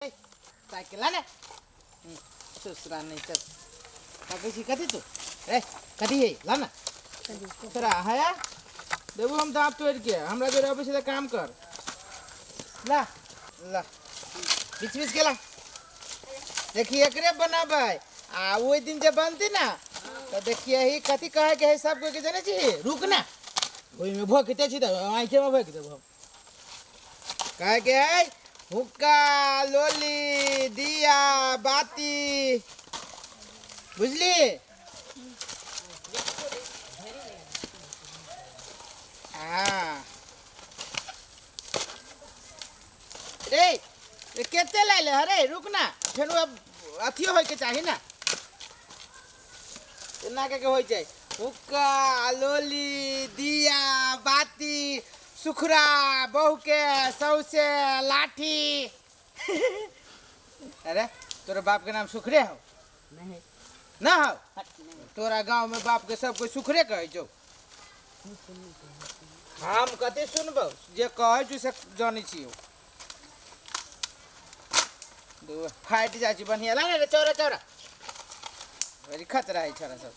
Cycle ला ने। ससुरा नहीं तऽ ताकै छी कथी तू रे? कथी है? ला ना तोरा हया देबू हम दाँत तोड़ के। हमरा जोरे अबै छै तऽ काम कर। ला ला, बीच बीच के ला। देखिए, एकरे बनाबै आ ओहि दिन जे बनती ना तऽ देखिए ही कथी कहै के है सब कोई के जानै छी। रुक ना, ओहिमे भोकिते छी तऽ आँखिमे भोकि देबो हम। कहै के है हुक्का, लोली, दिया बाती, बुझली? हाँ रे, रे कते लाइले हरे? रुक ना, फेर अब अथियो होइके चाही ना। एना के होइ छै हुक्का, लोली, दिया बाती, सुखरा, बहू के सौसे लाठी। अरे तोरा बाप के नाम सुखरे हौ? नहीं। ना हौ? तोरा गांव में बाप के सब कोई सुखरे कहै छौ। हम कते सुनबौ, जे कहै छौ से जानै छियौ। फाटि जाइ छै। बढ़िया ला ने रे, चौरा चौरा रिखत रहै छोरा सब।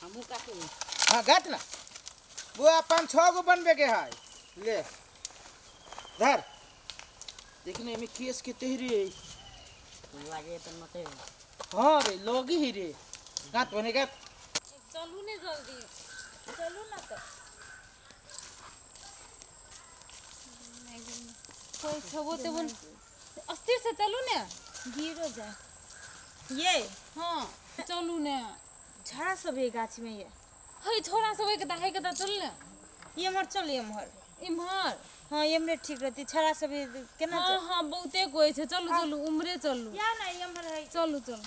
हमहूँ काटू? हाँ, गात ना बुआ। पाँच छः गो बनबे के है। ले धर, देखने में केस के रे। लागे तऽ मते। हाँ रे, लगी ही रे। गात बने, गात। चलू ने जल्दी। चलू ना तऽ। कोई छबो तेबो, अस्थिर से चलू ने। गिरो जाए ये। हाँ, चलू ने। छड़ा सब है गाछ में ये। हे छोरा सब एक हे के चल ने। ये एम्हर चल, एम्हर। इम्हर? हाँ, एम्हरे ठीक रहती। छड़ा सब है, केना? हाँ हाँ, बहुते कोई छै। चलू चलू, उम्हरे चलू। या ना, एम्हर है। चलू चलू।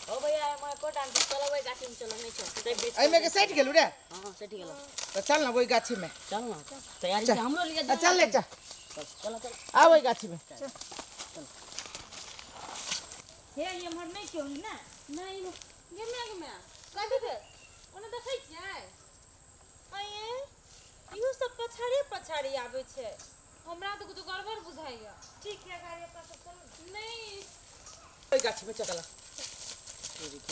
ओ भैया, एम्हर को डांस चलो, ओहि गाछी में चलो। नहीं छौ ते बीच। एहिमे के सटि गेलू रे? हाँ, सटि गेलो। तऽ चल ना ओहि गाछी में। चल ना, तैयारी चल। छै, हमरो लिए। आ, चल ले, चल। चलो चलो। आ ओहि गाछी में। हे, एम्हर नहीं क्यों है ना? नहीं, गे my, गे my, कथी भेल? ओने देखै छियै। आये, इहो सब पछाड़े पछाड़े आबै छै। हमरा तऽ कुछ गड़बड़ बुझाइया। ठीक है, गाड़ी अपना सब चलू ना। नहीं। ओहि गाछी में चल।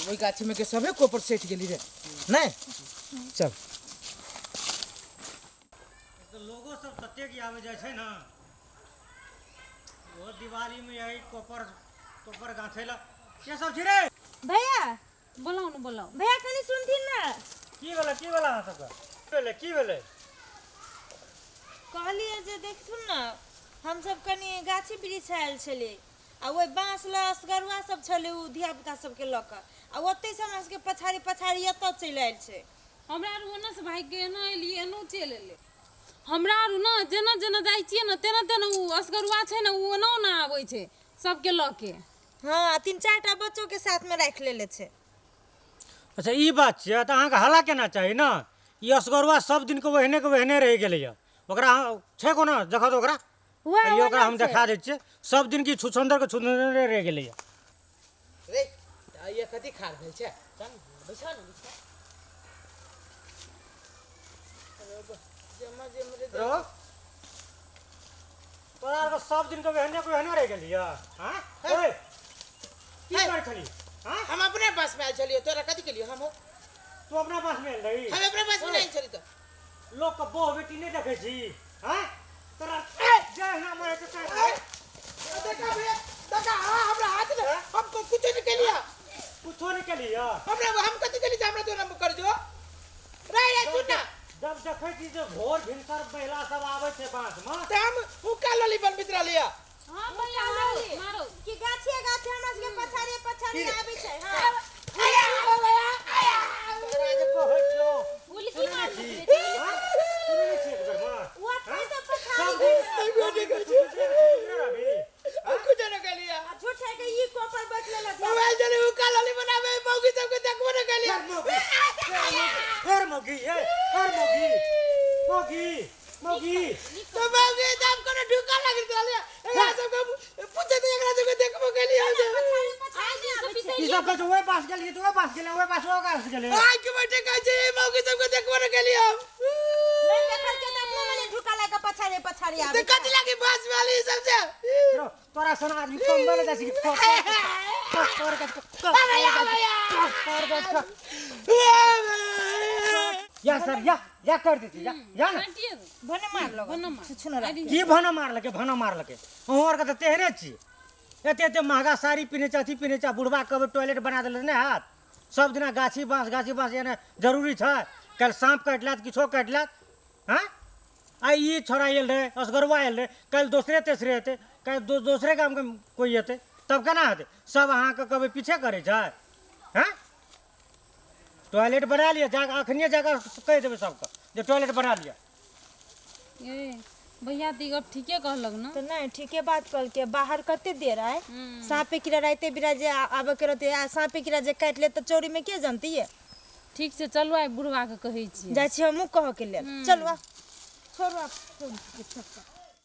ओहि गाछी में के सबे कोपर सटि गेली रे। नहीं, चल। तऽ लोगो सब ततेक आबै जाइ छै ने, ओहो दिवालीमे यही कोपर तोपर गाँथै लए के सब छी रे? भैया। बोलाउ ने, बोलाउ। भैया, कनि सुनथिन ना। की भेलै? की भेलै अहाँ सबके? की भेलै? की भेलै? कहलियै जे देखथुन ने, हमसब कनि गाछी वृक्ष आयल छलियै आ ओहि बाँस लए असगरुआ सब छलै ओ धियापुता सबके लऽ कऽ आ ओतहिसँ हमरा सबके पछाड़ी पछाड़ी एतऽ चलि आयल छै। हमरा आर ओना से भागि के एना एलियै, एनो चलि एलै। हमरा आर ने जेना जेना जाइ छियै ने, तेना तेना ओ असगरुआ छै ने, ओ ओना ओना आबै छै सबके लऽ के। हँ, आ तीन चारि टा बच्चोके साथमे राखि लेले छै। अच्छा, ई बात छियै तऽ अहाँके हल्ला केना चाही ने। ई असगरुआ सब दिनके ओहने के ओहने रहि गेलैए। ओकरा अहाँ छै कोनो देखऽ तऽ ओकरा वएह। कहियो ओकरा हम ओना छै। देखा दै छियै। सब दिन की छुछुन्दरके छुछुन्दरे रहि गेलैए। रे, तऽ ये कथी खार भेल छै? चल, बैठो ने, बैठो। जमा जमरे। रहो, तोरा आरके सब दिनके ओहने के ओहने रहि गेलियै। हाँ ओए, की हे। करै छली? हाँ? हम अपने बस में आयल छलियै। तोरा कथी केलियै हम हो? तू अपना बस में आयल रही? हम अपने बस में नहीं छली तऽ। लोक के बहु बेटी नहि देखै छी? हाँ, तोरा जहिना मरे छै तहिना। देखा भैया, देखा। हाँ, हमरा हाथ में हम को कुछ नहीं केलियै। कुछो नहि केलियै? हमरा हम कथी केलियै जे हमरा तोरा कर जो रे? रे, सुन ना। जब देखै छी जे भोर भिनसर महिला सब आबै छै बाँस में। तऽ हम हुक्का लोली बनबैत रहलियै। हाँ भैया, मारो मारो। कि गाछे गाछे हमरा सबके पछाड़े पछाड़े आबै छै। हाँ। तोरा जे कहै छियौ। गुलकी सुनै मार। नहि छी? हाँ? सुनै नहि छी एक बेर मे? ओ अपने सब पछाड़ी। सब दिन सब दिन के छुछुन्दरे के छुछुन्दरे रहबही। हम कुछ नहीं केलियै। आ झूठे के ई कोपर बैठ लेलक। मोबाइल चले हुक्का लोली बनाबे, मौगी सबके देखबो नहीं केलियै। फेर मौगी, ये फेर मौगी, मौगी, मौगी। तो मौगी जब कोनो ढुका लगैत रहलियै, एकरा सबके पूछे तऽ एकरा सबके देखबो केलियै। पछाड़ी पछाड़ी आबै छै। ई सब कहै छै ओहि पास गेलियै तऽ ओहि पास गेलै, ओहि पास, ओहि पास गेलै। आइ के बैठे कहै छै, मौगी सबके देखबो नहीं केलियै हम। नहि देखल के तऽ अपनो मने ढुका लगा पछाड़ी। पछाड़े पछाड़े तो आबै कथी लागी बांस वाली सब से रो, तोरा सन आदमी कम बोले जाइ छै कि कर कर कर कर कर कर कर कर या सर या या कर देती या या ना काटिए दो। भने मार लगत भने मार। छुछुन रह की भना मारलकै भना मारलकै अहूँ आरके तऽ तेहने छी एते एते महगा साड़ी पिन्है छै अथी पिन्है छै आ बुढ़बा कहबै टॉयलेट बना देले नहि हैत सब दिना गाछी बाँस एना जरूरी छै काल्हि साँप काटि लेत किछो काटि लेत हँ आइ ई छोड़ा आयल रहै असगरुआ आयल रहै काल्हि दोसरे तेसरे हेतै काल्हि दोसरे गामके कोइ हेतै तब केना हेतै सब अहाँके कहबै पीछे करै छै हँ टॉयलेट बना लिअ जाकऽ अखनिए जाकऽ कहि देबै सबके जे टॉयलेट बना लिअ ए भैया तऽ ई गप ठीके कहलक ने तऽ नहि ठीके बात कहलकै बाहर कते देर आय साँपे कीड़ा राइते बिरा जे आबऽ के रहतै आ साँपे कीड़ा जे काटि लेत तऽ चोरीमे के जनतियै ठीक छै चलू आइ बुढ़बाके कहै छियै जाइ छी हमहूँ कहऽ के लेल चलू आ छोड़ू आब छोड़ू।